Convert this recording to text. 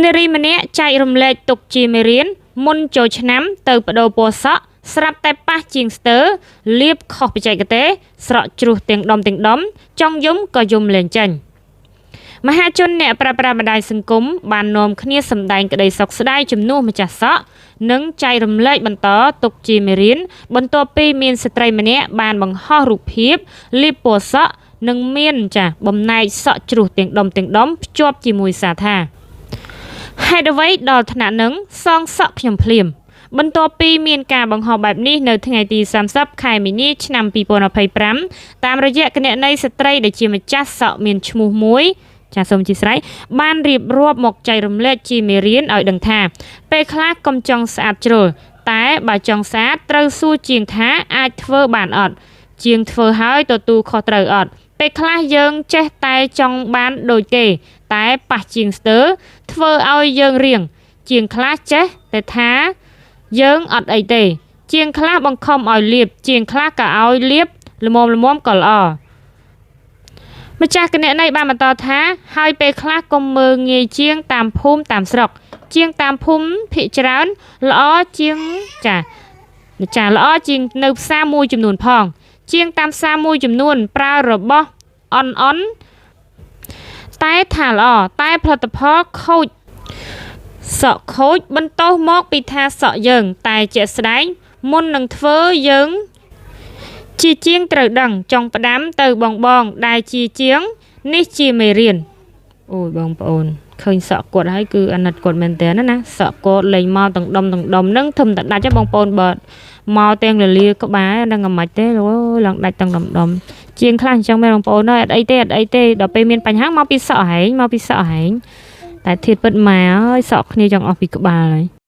នារីម្នាក់ចែករំលែកទុកជាមេរៀនមុនចូលឆ្នាំទៅប្ដូរពណ៌សក់ស្រាប់តែប៉ះជាងស្ទើរលាបខុសបច្ចេកទេសស្រក់ជ្រុះទាំងដុំទាំងដុំចង់យំក៏យំលែងចេញមហាជនអ្នកប្រើប្រាស់បណ្ដាញសង្គមបាននាំគ្នាសម្ដែងក្តីសោកស្ដាយជំនួសម្ចាស់សក់និងចែករំលែកបន្តទុកជាមេរៀនបន្ទាប់ពីមានស្ត្រីម្នាក់បានបង្ហោះរូបភាពលាបពណ៌សក់និងមានចាស់បំណែកសក់ជ្រុះទាំងដុំទាំងដុំភ្ជាប់ជាមួយសារថាហេតុអ្វីដល់ថ្នាក់នឹងសងសក់ខ្ញុំភ្លាមបន្ទាប់ពីមានការបង្ហោះបែបនេះនៅថ្ងៃទី30ខែមីនាឆ្នាំ2025តាមរយៈគណនីស្ត្រីដែលជាម្ចាស់សក់មានឈ្មោះមួយចាសូមអធិស្ឋានបានរៀបរាប់មកចែករំលែកជាមេរៀនឲ្យដឹងថាពេលខ្លះកុំចង់ស្អាតជ្រុលតែបើចង់ស្អាតត្រូវសួរជាងថាអាចធ្វើបានអត់ជាងធ្វើហើយទទួលខុសត្រូវអត់ពេលខ្លះយើងចេះតែចង់បានដូចគេតែប៉ះជាងស្ទើរធ្វើឲ្យយើងរៀងជាងខ្លះចេះតែថាយើងអត់អីទេជាងខ្លះបង្ខំឲ្យលាបជាងខ្លះក៏ឲ្យលាបល្មមល្មមក៏ល្អម្ចាស់គណនីបានបន្តថាហើយពេលខ្លះកុំមើលងាយជាងតាមភូមិតាមស្រុកជាងតាមភូមិភាគច្រើនល្អជាងចាចាល្អជាងនៅផ្សារមួយចំនួនផងជាងតាមផ្សារមួយចំនួនប្រើរបស់អន់អន់តែថាល្អតែផលិតផលខូចសក់ខូចបន្ទោសមកពីថាសក់យើងតែជាក់ស្ដែងមុននឹងធ្វើយើងជាជាងត្រូវដឹងចង់ផ្ដាំទៅបងបងដែលជាជាងនេះជាមេរៀនអូយបងប្អូនឃើញសក់គាត់ហើយគឺអាណិតគាត់មែនតើណាសក់គាត់លេងមកទាំងដុំទាំងដុំហ្នឹងធំតែដាច់ហ៎បងប្អូនបើមកទាំងលលាក្បែរហ្នឹងអាម៉េចទេអូយឡើងដាច់ទាំងដុំដុំជាងខ្លះអញ្ចឹងមែនបងប្អូនអើយអត់អីទេអត់អីទេដល់ពេលមានបញ្ហាមកពីសក់ហែងមកពីសក់ហែងតែធៀបពិតមកហើយសក់គ្នាចង់អស់ពីក្បាលហើយ។